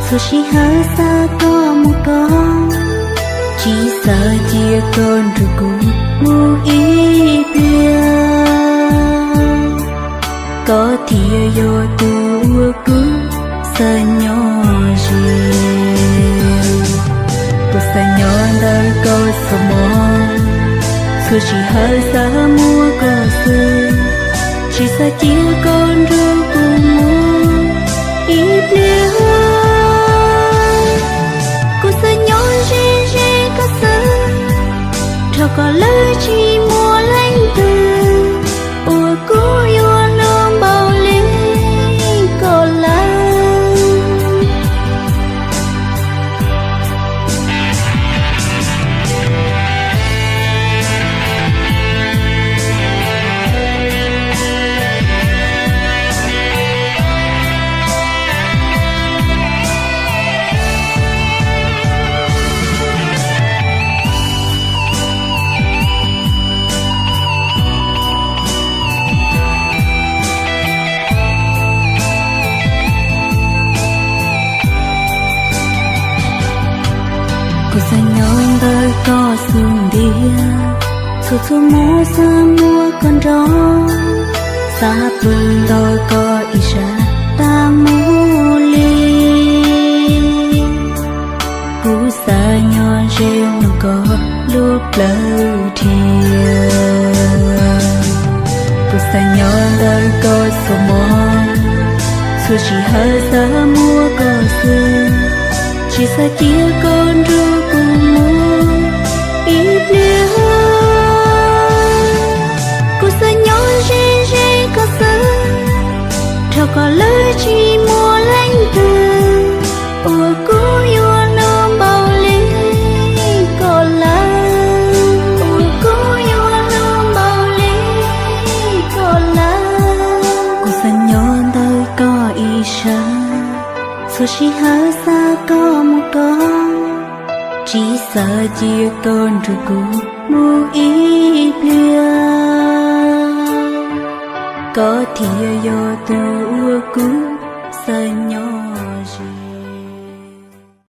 Txhua sij hawm xav koj muaj koj, tsis xav cia koj nrog kuv mus ib pliag. Koj thiaj yog tus uas kuv xav nyob ze. Kuv xav nyob ntawm koj txhua hmo, txhua sij hawm xav muaj koj xwb, tsis xav cia koj nrog kuv mus ib pliag. Kuv xav nyob ze ze koj xwb, nrog koj lawm tsis muaj leej twg uas kuv yuav hlub npaum li koj lawm. Kuv xav nyob ntawm koj xub ntiag, txhua txhua hmo xav muaj koj nrog, xav pw nrog koj ib sab tas mus li. Kuv xav nyob ze mloog koj lub plawv dhia. Kuv xav nyob ntawm koj txhua hmo, txhua sij hawm xav muaj koj xwb, tsis xav cia koj nrog kuv mus ib pliag. Kuv xav nyob ze ze koj xwb, nrog koj lawm tsis muaj leej twg uas kuv yuav hlub npaum li koj lawm, uas kuv yuav hlub npaum li koj lawm. Kuv xav nyob ntawm koj ib sab, txhua sij hawm xav koj muaj koj, tsis xav cia koj nrog kuv mus ib pliag. Koj thiaj yog tus uas kuv xav nyob